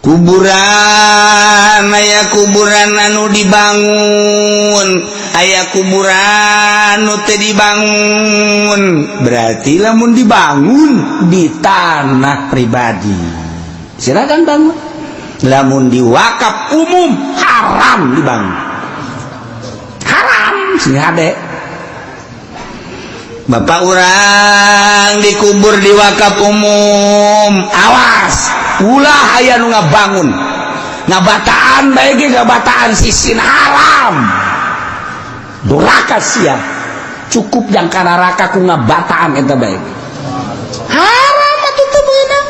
Kuburan, aya kuburan anu dibangun, aya kuburan nu teu dibangun. Berarti lamun dibangun di tanah pribadi, silakan bangun. Lamun di wakaf umum, haram dibangun, haram. Sing hade, bapak urang dikubur di wakaf umum, awas ulah aya nu ngabangun, ngabataan bae ge, ngabataan sisin, haram, duraka sia. Cukup yang ka neraka ku ngabataan eta bae, haram atuh, teu meunang,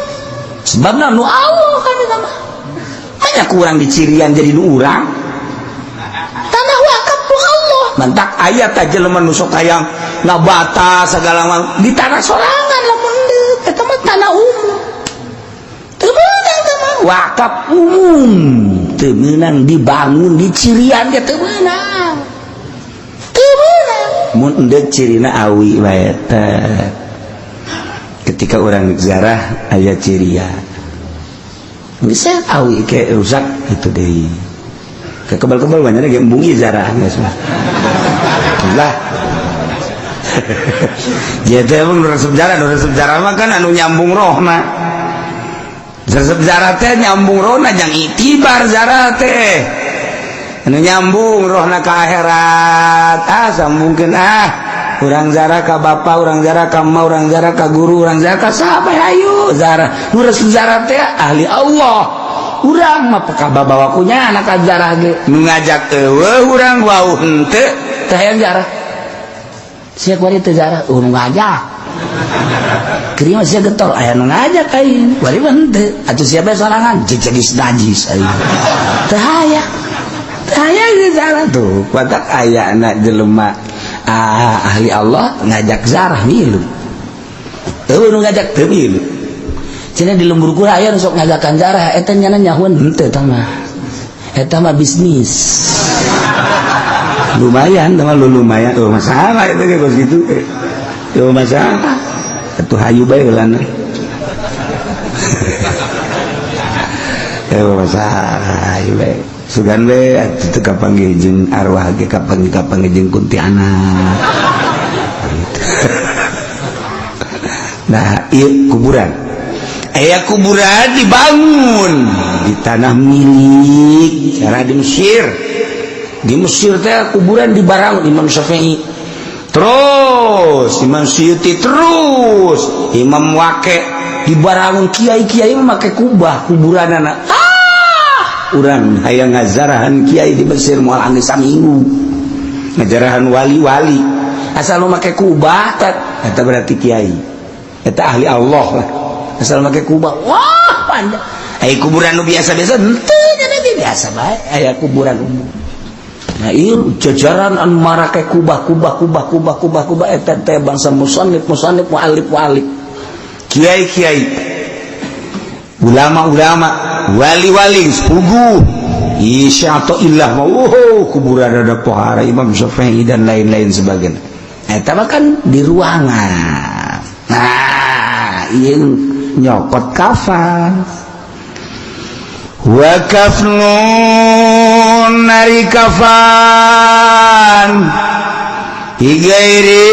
sebabna nu Allah kan eta mah. Hanya kurang dicirian jadi nu urang tanah wakaf nu Allah. Mantak aya tah jelema nu sok hayang ngabata segala macam di tanah sorangan. Lamun deuk eta mah tanah umum, teu meunang. Teh mah wakaf umum, teu meunang dibangun di cirian ge, teu meunang, teu meunang. Mun endek cirina awi bae teh, ketika orang ziarah aya cirian, bisa awi ke rusak itu deui, kebal-kebal banyak ge embung ziarah geus mah lah. Gitu emang resep jarah, resep jarah mah kan anu nyambung rohna. Resep jarah teh nyambung rohna, jang itibar jarah teh anu nyambung rohna ke akhirat. Ah, sambungkeun ah, urang zarah ka bapak, urang zarah ka emak, urang zarah ka guru, urang zarah ka sahabat, ayo zarah. Nu resep zarah teh ahli Allah. Urang mah peka bawa kunya anak zarah ge, nu ngajak eueuh, urang wau henteu, teh hayang jarah. Sia kuari teu jarah, oh, nu ngajak. Kieu sia getol, aya nu ngajak aing, kuari mah henteu. Atuh sia bae sorangan, jadi najis aing. Teu hayang. Teu hayang jarah tuh. Kuatak aya anak jelema, ah, ahli Allah ngajak zarah milu. Eueuh nu ngajak, teu milu. Cenah di lembur kura aya nu sok ngajakan zarah, eta nyana nyahuan henteu eta mah. Eta mah bisnis. Lumayan teman lu, lumayan. Oh, masalah itu kayak gitu. Oh, masalah. Itu hayu bae heulana. Eh, masalah hayu bae. Sugan we atuh teu kapanggih jeung arwah ge, kapanggih kapanggih jeung kuntianak. Gitu. Nah, ieu kuburan. Aya kuburan dibangun di tanah milik cara di Mesir. Di Mesir teh kuburan dibarangun Imam Syafi'i. Terus Imam Suyuti, terus Imam Wake dibarangun, kiai-kiai memakai kubah kuburan anak. Ah, urang hayang ngazarahan kiai di Mesir moal anggeus saminggu. Ngajarahan wali-wali. Asal lu make kubah tet, eta berarti kiai. Eta ahli Allah lah. Asal make kubah, wah, panjang. Aya kuburan nu biasa-biasa henteu, nya biasa bae aya kuburan umum. Nah, ieu jajaran anu marake kubah, kubah, kubah, kubah, kubah, kubah, eta teh bangsa musannif musannif, muallif muallif, kiai kiai, ulama-ulama, wali-wali pugu Isya atau ilah oh, kuburan ada pohara Imam Syafi'i dan lain-lain sebagainya. Eta mah kan di ruangan. Nah, ieu nyokot kafan wa kafnun, nari kafan fi ghairi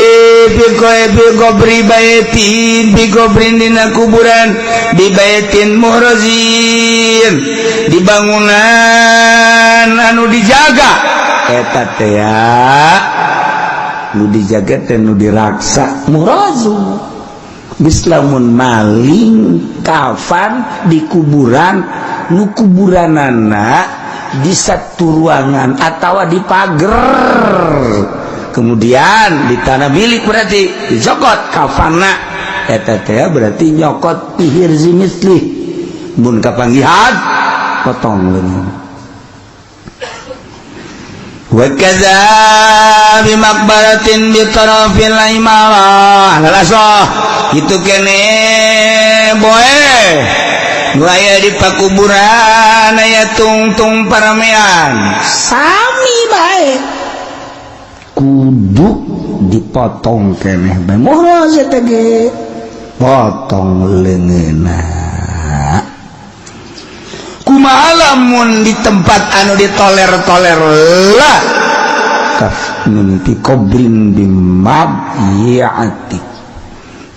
fi fi qabri baitin, fi qabrin dina kuburan, bi baitin muhrazin, di bangunan anu dijaga. Eta teh ya nu dijaga teh nu diraksa, muhrazu. Bislamun maling kafan di kuburan nu kuburanana di satu ruangan atau di pagar, kemudian di tanah milik, berarti dicokot kafana eta teh berarti nyokot pihirzi mislih. Mun kapanggihan, potong leungeun. Wa kadza bi maqbaratin bi tarafil imarah lasoh itu kene boe nu aya di pakuburan aya tungtung paramean, sami bae kudu dipotong keneh bae, muhraz eta ge, potong leungeunna. Lamun di tempat anu ditoler-toler lah, kafnin fi qabrin bimadyaati,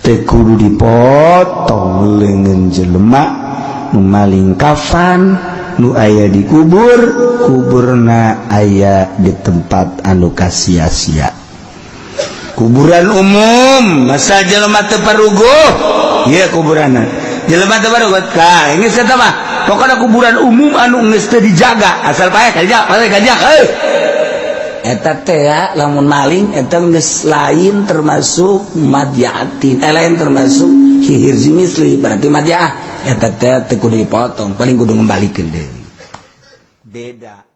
teu kudu dipotong leungeun jelema nu maling kafan nu aya di kubur, kuburna aya di tempat anu kasia-sia. Kuburan umum, masa jelema teu paruguh ieu kuburanna, jelema teu paruguh. Tah, geus eta mah pokokna kuburan umum anu geus teu dijaga, asal paeh kajak, paeh kajak, heuh, eta teh ya, lamun maling eta geus lain termasuk madyatin, eh, lain termasuk hihirzi misli, berarti madyaah eta teh teu kudu dipotong, paling kudu ngembalikeun deui, beda.